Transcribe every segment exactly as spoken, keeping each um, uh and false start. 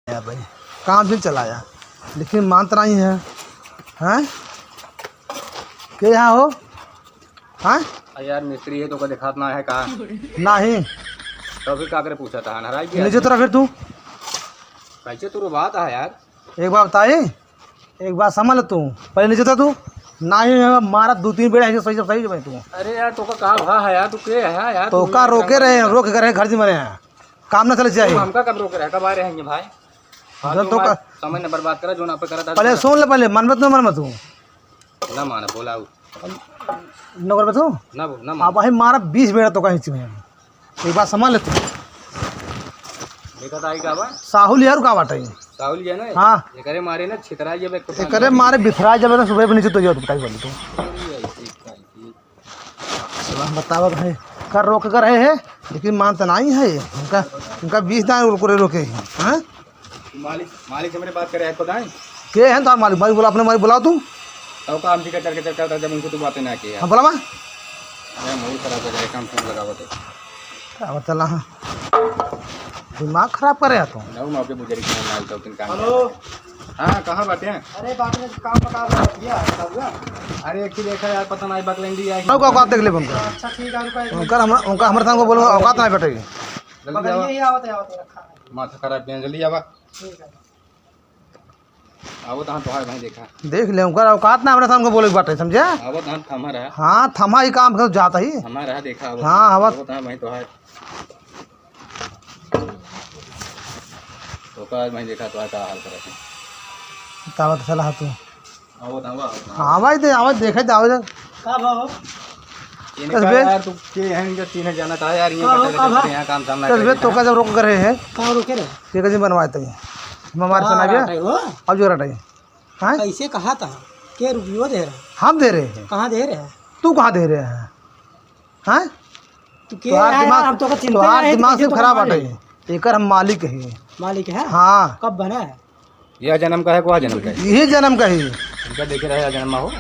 आया भाई, काम से चला आया, लेकिन मानत नहीं है। हैं? के यहाँ हो? हैं? अरे यार, मिस्त्री है, तोका देखात ना है का? नहीं। तो फिर का करे पूछा था, हनराई गया? नीचे उतरा फिर तू। कैसे तू बात है यार? एक बात बताई, एक बात समझ ले तू, पहले नीचे उतरा तू। नहीं है, मारा दो तीन बेड़ा है, सही से सही से भाई तू। अरे यार, तोका का भा है यार, तू के है यार, तोका रोके रहे, रोक कर रहे, घर से मरे हैं। काम ना चले तू चाहिए। हमका कब रोक रहा है? कब आ रहे हैं ये भाई? फालतू तो का समय न बर्बाद करा, जो ना पे करा था। पहले सुन ले, पहले मन मत, मन मत तू। ना माना, बोला। नौकर बे तू? ना बोल, ना माना। अब भाई मारा बीस बेड़ा तोका हिंच में। एक बात समझ ले तू। देखा था, आई का बा? साहुल यार का बाटे? साहुल ये ना? हाँ। एकरे मारे ना छितरा जब एक एकरे मारे बिथरा जब ना सुबह पे नीचे तो जाओ, तू बताई बोली तू। बतावा भाई, कर रोक कर रहे हैं, लेकिन मानता नहीं है। उनका, उनका बीस दान रोक रहे, रोके हैं, हाँ? मालिक, मालिक से मेरे बात करे, आपको दाएं? के हैं तुम्हारे मालिक? भाई बोला, अपने मालिक बुलाओ तू। तो काम जी का चल के चल करता, जब उनको तू बातें ना किया। हाँ, बुलावा। मैं मूड खराब हो जाए, काम क्यों लगावत है? का बतला, हाँ। दिमाग खराब करे है तू। ना, मैं आपके बुजुर्ग के नाम डालता हूँ, किन काम हेलो। हाँ, कहाँ बाटे हैं? अरे, बाटे में काम बता रहा है, भैया, बता हुआ? अरे, एक ही देखा यार, पता नहीं, बकलेंडी है। रुको, औकात देख ले उनका। अच्छा, ठीक है, रुको, एक मिनट। उनका हमरा, उनका हमरा सामने बोलो, औकात नहीं बैठेगी। जल्दी बगलिए आवा। ही आवत है, आवत है, रखा है। माथा खराब किया, जल्दी आवा। ठीक है। आवत हाँ, तोहार भाई देखा। देख ले, उनका औकात ना हमरा सामने बोले के बाटे, समझे? आवत हाँ, थमा रहा। हाँ, थमा ही काम कर जाता ही। थमा रहा, देखा, आवत हाँ, हाँ, आवत। आवत हाँ, भाई तोहार। तो का भाई देखा तो का हाल करत है। बतावत चला तू। आओ, बताओ, आओ, बताओ। हाँ भाई, दे, आवाज देखे, दे, आवाज। का भाव? इनका कस बे? यार, तू के हैं, इनका तीन जाना था यार, ये का हो, बता का दे, भाव? यहाँ काम सामना कस बे, करेगा। तो का जब रोक कर रहे हैं? का रोके रहे? ये कैसे बनवाए तक? हम हमारे का से ना गया? रटाई हो? अब जो रटाई। हाँ? कैसे कहा था? के रुपयो दे रहा? हम दे रहे हैं। कहाँ दे रहे हैं? तू कहाँ दे रहे हैं? हाँ? तू के तोहार है? दिमाग, हम तो का चिंता तोहार है, दिमाग तुझे से तो खराब कमाल बाटे। है। एकर हम मालिक है। मालिक है? हाँ। कब बना है? यह जन्म का है, को जन्म का है? यही जन्म का है। इनका देखे रहे जन्म हो।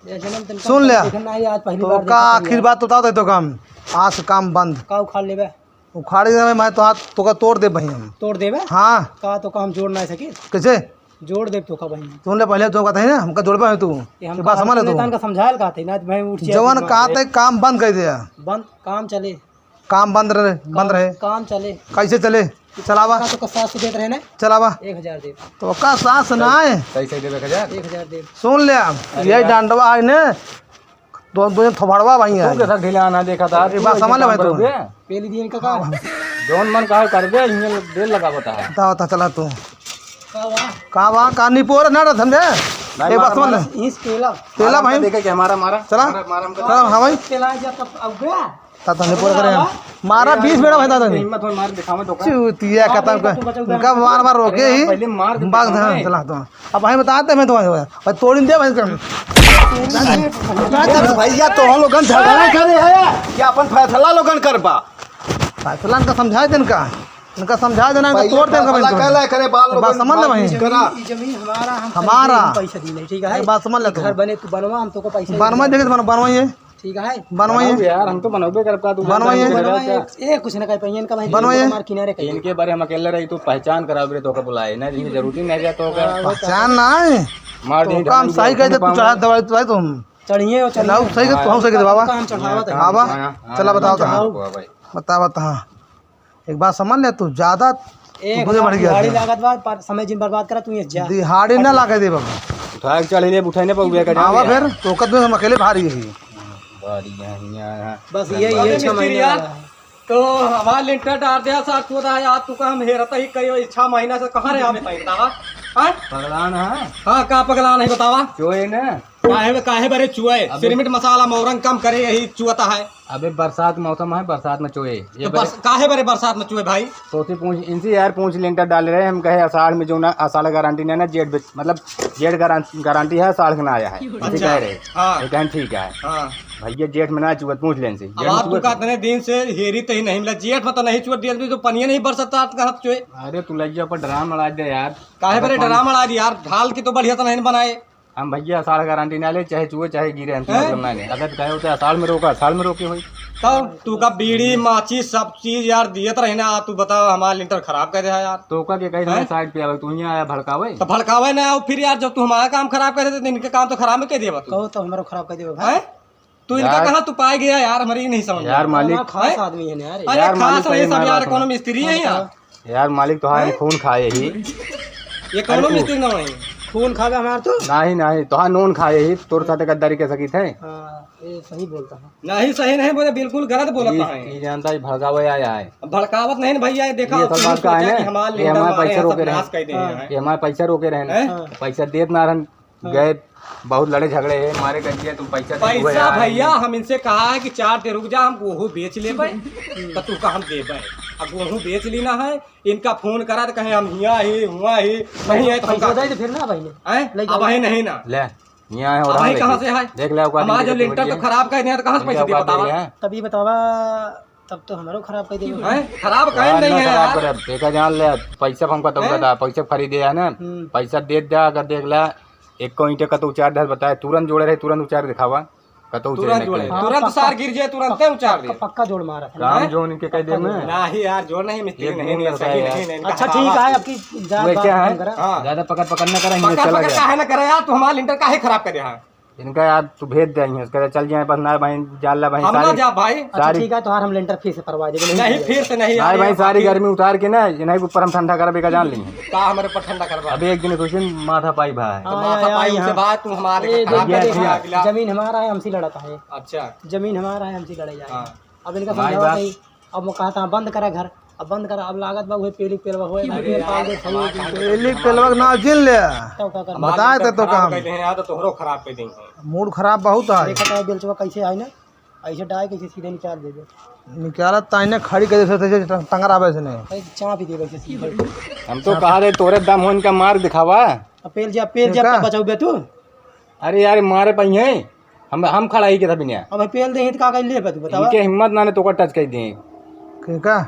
यह जन्म तनका सुन ले। देखन ना, ये आज पहली तो बार का देखा आखिर है। बात बताओ तो, तो काम, आज काम बंद। का उखाड़ लेबे? उखाड़ देबे, मैं तो हाथ तो का तोड़ दे भाई हम। तोड़ देबे? हाँ। का तो का हम जोड़ ना सके? कैसे? जोड़ देब तोका बहिन। सुन ले, पहले तो कहते हैं ना, हमका जोड़बा है तू। ये हमका बात समझ ले तू। तनका समझायल कहते ना, मैं उठ जाए जवन दिमाग कहते से। काम बंद कर दे। बंद, काम चले। काम बंद रहे, बंद काम, रहे। काम चले। कैसे चले? चलावा। का तो का सास देत रहे ना? चलावा। एक हजार दे। तो का सास ना है? कैसे देबे एक हजार? एक हजार दे। सुन ले, अरे ये यार। डंडवा है ने, दो, दो जन थोबड़वा भाई तू है। कैसा ढीला ना देखा था, ये तू बात ऐसे समझ ले काम भाई तू। करोगे? पेली दिन का काम। जौन मन कहा कर दे, इन्हें देर लगा बता है। बता, बता, चला तू। का हुआ? का हुआ? का निपोर ना रह समझे? नहीं, ये बात मारा, समझ ले। मारा। इस पेला। तेला मारा भाई। देखे कि हमारा मारा। चला। मारा, मारा हमको। चला, हाँ भाई। पेला जा तब अब गया। ता, ता निपोर करे। मारा बीस बेड़ा भाई दादा ने। हिम्मत हो, मार दिखावे तो का। चूतिया मार खत्म नहीं, कर। तू बचल उनका मार, मार रोके अरे ही। पहले मार के बाग दिखावे। धान चला तो। अब भाई बताते मैं तो भाई तोड़िन दे भाई कर। भैया, तो हम लोगन झगड़ा करे है कि अपन फैसला लोगन करबा? फैसला इनका समझाए दे इनका, इनका समझाए देना, इनका पहले तोड़ दे इनका फैसला भाई। कहला करे, बाल बात लोगन समझ ले भाई। करा। ई जमीन हमारा, हम हमारा। खरीदे, हम पैसा दी नहीं, ठीक है? एक बात समझ ले तू। घर बने, तू बनवा, हम तोको पैसा बनवा देंगे। देखे तो बनवा, बनवाइए। ठीक है? बनवाइए। बनवाओ यार, हम तो बनवाओ, बेकार का तू बनवाइए। बनवाओ, बनवाओ, एक, एक कुछ ना कह पाइए, इनका भाई बनवाइए। हमारे किनारे कहिए। इनके बारे में अकेले रही, तू पहचान कराओ रे, तोका बुलाए ना, जिनकी जरूरत ही नहीं है, तो का हाँ, वो तो पहचान ना है। मार तो दी, काम जान सही दे, कह दे, तू पाऊंगा। चाहे दवाई, दवाई तुम। चढ़िए और चढ़िए। लाओ, सही कर, तू हम सही कर दे, बाबा। काम चढ़ावा था। हाँ, बाबा, हाँ, हाँ, चला, हाँ, बताओ तो। हाँ, हाँ, भाई। बता, बता, हाँ। एक बात समझ ले तू, ज्यादा एक बुझे बढ़ गया दिहाड़ी था। लागत बा, पर समय जिन बर्बाद करा, तू ये जा। दिहाड़ी ना लागे दे बाबू। उठा के चढ़ ले, उठाई ना पाऊबे का आवा जान फिर, तो कद हम अकेले भारी ही। भारी है, यहाँ, यहाँ। बस ये, ये अबे छह मिस्त्री महीने यार, वाला है। तो हमारा लिंटर डाल दिया साथ, तू बता यार, तू का हम हेरत ही कई छह महीना से कहाँ रहे हमें तई बतावा? हाँ? पगलान है। हाँ, का पगलान है बतावा? जो है ना। काहे, काहे बरे चुए? अबे सिरमिट मसाला मौरंग कम करे, यही चुअता है। अबे बरसात मौसम है, बरसात में चोए। ये तो बरस-, काहे बरे बरसात में चोए भाई? सोची पूछ, इनसे यार पूछ लिंटर डाल रहे हैं, हम कहे आषाढ़ में जो ना, आषाढ़ गारंटी नहीं ना, जेठ बे-, मतलब जेठ गारं-, गारंटी है, आषाढ़ के ना आया है। अच्छा। ऐसे कह रहे। हाँ। ये कहें ठीक है। हाँ। भैया जेठ में ना चुअत, पूछ ले इनसे। अब जेठ में आप तो चुअत। कहते हैं दिन से हेरी तही नहीं मिला, जेठ में तो नहीं चुअत, जेठ में तो पनिया नहीं बरसता, आप कहत चोए। अरे तू लइया पर ड्राम अड़ा दे यार। काहे बरे ड्राम अड़ा दे यार, ढाल की तो बढ़िया से नहीं बनाए। हम भैया आषाढ़ गारंटी ना ले, चाहे चुए चाहे गिरे, हम हैं? मतलब ना ले। अगर कहे होते आषाढ़ में रोका, आषाढ़ में रोके होई। तब तू का बीड़ी, माचिस, सब चीज यार दियत रही ना, तू बतावा, हमार लिंटर खराब कर दे यार। तो का के कही हैं? साइड पे आवे, तू यहाँ आया भड़कावे? तो भड़कावे ना आओ फिर यार, जब तू हमारा काम खराब कर देते, तो इनके काम तो खराब में कर दिया तू। कहो तो हमारा खराब कर देबे भाई। हैं? तू इनका यार। कहाँ तू पाए गया यार, हमारी नहीं समझ में। यार मालिक। हमारा खास आदमी है ना यार। अरे यार मालिक, खास तो है ये सब मालिक यार, हमारा कोनो सुनो। मिस्त्री है यहाँ। यार मालिक, तो हम हैं? खून खाए ही। ये कौनो अरे तू मिस्त्री ना वही। खून खावे हमार तू? नहीं, नहीं, तो हाँ, नून खाए ही, तोर साथे गद्दारी कर सकी थे। हाँ, ये सही बोलता है। नहीं, सही नहीं बोले, बिल्कुल गलत बोलत ई, है। ई जानता है, भड़कावे आया है। अब भड़कावत नहीं ना भैया, ये देखा ये सब तुम बात का है सोचा ना, कि हमार ये लेंटर हमारे मारे पैसा हैं, रोके सब रहे। नाश कर दे हाँ। हैं। ये हमार पैसा रोके रहे ना। हैं? हाँ। पैसा देत ना रहन, हाँ। गए, बहुत लड़े झगड़े है, मारे कर दिया, तुम पैसा दे, पैसा भैया, हम इनसे कहा है कि चार दिन रुक जा, हम गेहूं बेच लेबे, तो तू का हम देबे। अब गेहूं बेच ली ना है, इनका फोन करा तो कहे हम हिया ही, हुआ ही, नहीं है तो हम पैसा का दे दे फिर ना भाई ने। हैं? ले अब जाओ। भाई नहीं ना। ले, यहाँ है, अब उधार भाई लेके। कहाँ से है? देख ले, औकात हमारा इनके जो कितनी लिंटर बड़ी तो है। खराब कर दिया, तो कहाँ से इनके पैसे दिए औकात बतावा? बड़ी है। तभी बतावा, तब तो हमारो खराब कर देबे। हैं? खराब काहे यार, नहीं ना है खराब यार? करे, देखा जान ले, पैसा हमका तो हैं? बता, पैसा खरीदे है ना, हम्म। पैसा दे दे, अगर देख ले, एक को ईंटे का तो उचार दे, बताए, तुरंत जोड़े रहे, तुरंत उचार दिखावा, कतो उचार तुरंत नहीं जोड़े, करे। हाँ, तुरंत पक्का, सार गिर जाए, तुरंत पक्का, उचार दे। पक्का, पक्का जोड़ मारा था। काम हैं? जो उनके कह पक्का दे जोड़। में। नहीं यार, जोड़ नहीं, मिस्त्री एक नहीं, दिन नहीं, करता सही है यार। नहीं, नहीं, अच्छा, ठीक है, आपकी जा-, वो बात क्या है? बंद करा। हाँ। ज्यादा पकड़, पकड़ ना करा, इनमें पकड़, चला पकड़ गया। काहे ना करे यार, तू हमारा लिंटर काहे खराब करे यार? इनका यार तू भेज दे, यहाँ से चल जाए, बस ना भाई, जान ला भाई, हम ना सारी, जा भाई। अच्छा, सारी ठीक है, तोहार हम लेंटर फिर से परवा देबे, नहीं नहीं, दिया फिर जाए। से नहीं, नहीं यार, भाई, ये सारी बाकी गर्मी उतार के ना, इन्हीं के ऊपर हम ठंडा करबे का जान ली। का हमारे ऊपर ठंडा करबा? अबे एक दिन खुश माथा पाई भाई। तो हाँ, माथा यहाँ, पाई यहाँ, उनसे यहाँ। बात, तू हमारे ए, घर देख, खराब देख, कर दिया। जमीन हमारा है, हमसे लड़ता है। अच्छा। जमीन हमारा है, हमसे लड़ाई जाए। हाँ। अब इनका भाई समझावा बात। भाई, अब वो कहता है, "बंद करा घर।" अब बंद करा, अब लागत बा, उहे पेली पेलवा होए, अरे बगिया यार, पाल दे, सही हमारा है। काम पेली पेलवा के नाम जिन ले। तब का करबा? बताए तो, तो खराब काम। कर दे हैं यार, तो तोहरो खराब कर देंगे। मूड खराब बहुत है। देखा था बेलचवा कैसे आए ना, ऐसे डाय कैसे सीधे निकाल देबे। निकालत ताई ने खड़ी कर दे, से टंगरावे से नहीं। अरे चाप ही देबे से सीधे। हम तो कहा रहे तोरे दम हो इनका मार दिखावा। अब पेल जा, पेल जा, का? तब बचाऊ बे तू। अरे यार, मारे पाई है। हम, हम खड़ा ही के था बिना। अब पेल दे, तो का कर ले बे तू, बतावा। इनके हिम्मत ना ने तो का टच कर दे। के का?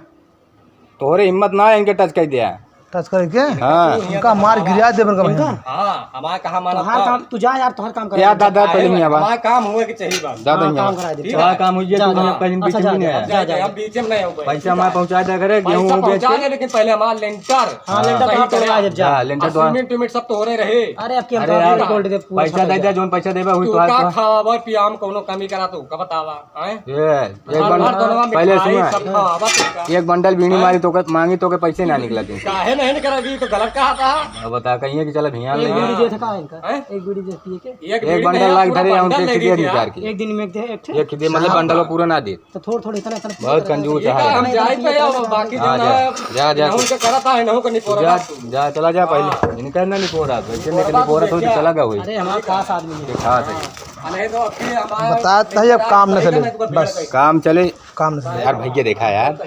तोहरे हिम्मत ना है इनके टच कर दिया। टच करे के? हाँ। उनका मार गिरा दे, उनका इनका? भैया। हाँ, हमारा कहा माना तोहार था। काम, तू जा यार, तोहार काम करा। यार, दादा, पहले नहीं आवा। हमारा काम हुए के चाहिए बस। दादा, हाँ, नहीं काम आवा। करा दे, ठीक चला। है। हमारा काम हो जाए, जा, तू जा। कहीं अच्छा, बीच में जा, नहीं जा, आया। जा, जा। हम बीच में नहीं हो पाए। पैसा हमारा पहुँचा दे करे, पैसा गेहूं पहुँचा बेच के। दे, लेकिन पहले हमारा लेंटर हाँ, लेंटर सही तो करे। आ जा। जा, लेंटर और तो आ। सीमेंट वीमेंट सब तो हो रहे रहे। अरे, अब के हम अरे तो यार, गोल्ड दे, पूरा पैसा पैसा दे दे, दे। जोन पैसा देबे, वही तू तो का आज खावा, पियाम, कोनो कमी करा तू, का बतावा, हैं? ये, एक हर बंडल, बार दोनों में पहले मिठाई सुना। सब खावा, बस का। एक बंडल बीड़ी हैं? मारी तो के, मांगी तो के पैसे ना निकला दे। काहे नहीं निकला दी, तो गलत कहा था। अब बता, कहिए कि चला भियान एक ले। बीड़ी दे था का इनका? हैं? एक बीड़ी दे पिए के? एक एक बीड़ी बंडल नहीं, लाग पूरा धरे, बंडल उनसे ले खिदिया गया। निकाल के। एक दिन में एक दे, एक ठे? एक खिदिया, मतलब, हाँ। बंडल पूरा ना दे। तो थोड़, थोड़ इतना, इतना बहुत कंजूस है। हम जाए पे आओ, बाकी हाँ, जो ना जा, जा, जा। इनहू के करत है, इनहू के निपोरा जा, बात। जा, चला जा पहले। हाँ। इनका ना निपोरा, वैसे नहीं निपोरा तो चला गया हुई। अरे, हमारा खास आदमी है। ये खास है। हाँ, नहीं तो अभी हमारा बताते ही अब काम न चले, बस। काम चले। काम न चले। यार, भैया देखा यार,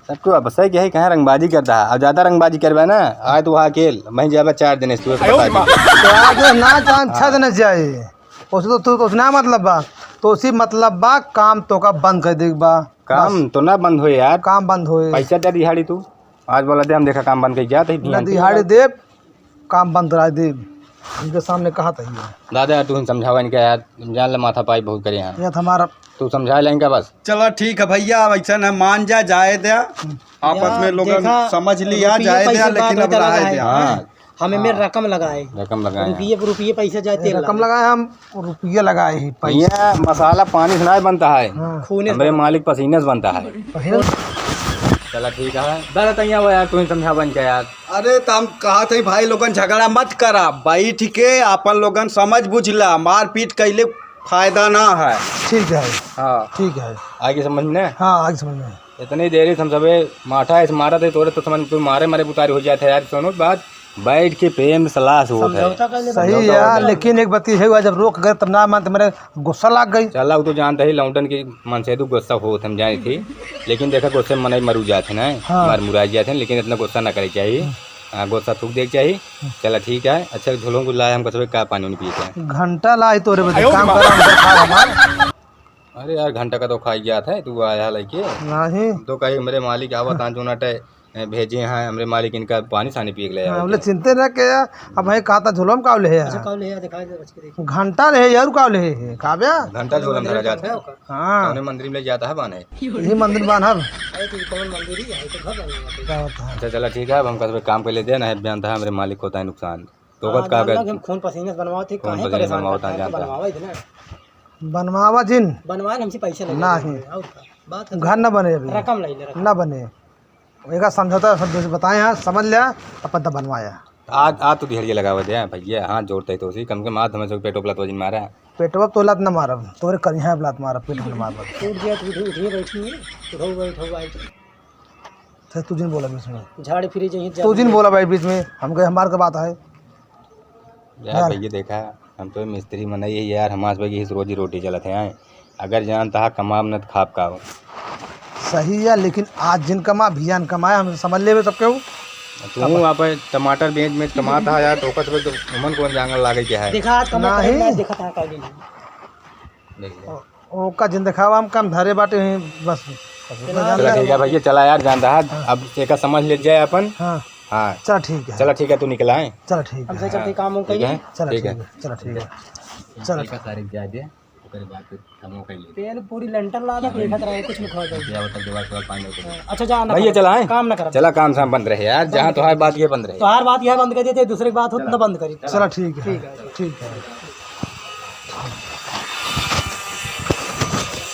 सबको अब सही क्या है, कहाँ रंगबाजी करता है, अब ज्यादा रंगबाजी करबा ना, आज तो वहाँ अकेल, मैं जाबा चार दिन से, तू बता दे। तो आज ना जान, छह दिन जाए। ओसे तो, तो, तो ना मतलब बा, तो ओसे मतलब बा, काम तोका बंद कर दे के बा। काम बस। तो ना बंद होए यार। काम बंद होए। पैसा दे दिहाड़ी तू। आज बोला दे, हम देखा काम बंद कर जात है, ना बिहान के। दिहाड़ी देब, काम बंद करा देब। इनके सामने कहा था ये। दादा यार, तू ही समझावा इनका यार, जान ले माथा पाई बहुत करे यार। ये तो हमारा तू समझा ले इनका बस। चला ठीक है भैया, अब ऐसा ना मान जा, जाए दे। आपस या में लोगन देखा, समझ लिया, रुपये जाए पैसे दे, बात लेकिन अब होता रहा लगा है। दे। हाँ। हमें में हाँ। रकम लगाए। रकम लगाए हैं। रुपये, रुपये पैसा जाए, तेल रकम लगाए। लगाए हम, रुपये लगाए ही, पैसा। ये मसाला पानी से नहीं बनता है। हाँ। खूने से हमरे बनता है। मालिक पसीने से बनता है। पसीने से। चला ठीक है। दादा, तैयार हो यार, तू ही समझावा इनका यार। अरे, तो हम कहा थे भाई लोगन झगड़ा मत करा, बैठ के अपन लोगन समझ बुझ ला, मारपीट कैले फायदा ना है। ठीक है। हाँ। ठीक है। आगे समझ में? हाँ, आगे समझ में। इतनी देरी से हम सबे माठा ऐसे मारा थे, तोरे तो समझ, तू मारे मारे उतारी हो जाते यार। सुनो बात, बैठ के प्रेम से सलाह से होत है। समझौता कर ले। सही समझौता यार, होत है। लेकिन एक बात है, जब रोक गए तब ना मानते, मेरे गुस्सा लग गई। चला, वो तो जानते ही लौंडन की मन से तो गुस्सा होत हम जाने थे, लेकिन देखा गुस्से में मनई मरू जाते ना, हाँ। मर मुरा जाते हैं, लेकिन इतना गुस्सा ना करे चाहिए। हाँ। हाँ, गुस्सा थूक दे के चाहिए। हाँ। चला ठीक है, अच्छा झोलों को लाए, हम कसबे का पानी उनी पिए के। घंटा लाई तोरे बदे, आयो काम रे करा, उधर खा हमार। अरे यार, घंटा का तो खाई गया था, तू आया लेके। नहीं। तो कही, "मेरे मालिक आवत हैं, जो ना टे, ए, भेजे हैं हमरे मालिक, इनका पानी सानी पिए के ले हाँ, आओ बोले, के। चिंते न के, अब भाई कहता झोलम का ले है। अच्छा, का ले है? दिखाई दे, बच के देखिए। घंटा ले है यार, का ले है? का बे? घंटा झोलम धरा जाता है। हाँ। कौने मंदिर में ले जाता है बाने? यही मंदिर बान हब। अरे, तो कौन मंदिर ही है? तो घर बन गया। क्या होता है? अच्छा, चला ठीक है, अब हमका सब काम पे ले दे ना, है बयान था हमरे मालिक को होता है नुकसान। तो हाँ, का कर जानला कि हम खून पसीने से बनवावत ही, खून काहे पसीने परेशान बनवावत करता है, है, जानता। बनवावा ही ना। बनवावा जिन। बनवाए हमसे पैसे लगे। नहीं। और का? बात खत्म। घर न बने अभी। रकम ले ले, रकम। न बने। एका समझौता सब जैसे बताए हैं, समझ लिया, अपन तब बनवाया। आज, आज तो दिहड़िया लगावे दे भैया, हाथ जोड़ते ही तो उसी कम के माथ हमें सब पेटो पलत वजन मारा। पेटवा तो लात न मारब, तोरे करिया लात मारब, पेट में मारब। उठ गया तो उठो, उठिए बैठिए, उठो बैठो बैठ। तो तू जिन बोला बीच में। झाड़ फिरी जहीं तू जिन बोला भाई बीच में, हम कहे हमार के बात है। यार यार। भैया देखा, हम तो मिस्त्री मनई है यार, हमार सब की रोजी रोटी चलत है। अगर जानता हा कमाब न त खाब का हो। सही है, लेकिन आज जिन कमा, भियान कमाए, हम समझ लेबे सबके हूँ। तू आप टमाटर बेच में कमाता है यार, तो ओकर सब तो उमन कौन जांगल लागे के है? देखा, आज कमा नहीं। करेला, देखा था काली। देख ले। ओ, ओका जिन देखावा हम काम धरे बाटे हैं, बस। चला चला ठीक है भैया, चला यार, जानता है, हाँ। अब एका समझ ले जाए अपन। हाँ। हाँ। चला ठीक है। चला ठीक है, तू निकला है। चला ठीक हमसे है। चलते काम हो ठीक है? करिए। चला ठीक ठीक है। है, चला ठीक है। चला ठीक है। सारे जा दे, ओकरे बाद फिर हम ओके ले। तेल पूरी लंटर ला दे, देखत रहे, कुछ नहीं खा जाए। या बता, दीवार, दीवार पानी होते हैं। अच्छा, जा ना भैया, कर। चला है। काम ना कर। चला, काम साम बंद रहे यार, बंद जहाँ कर। तोहार बात ये बंद रहे। तोहार बात यह बंद कर देते, दूसरे की बात हो तो चला। बंद करी। चला, ठीक है। ठीक है। ठीक है।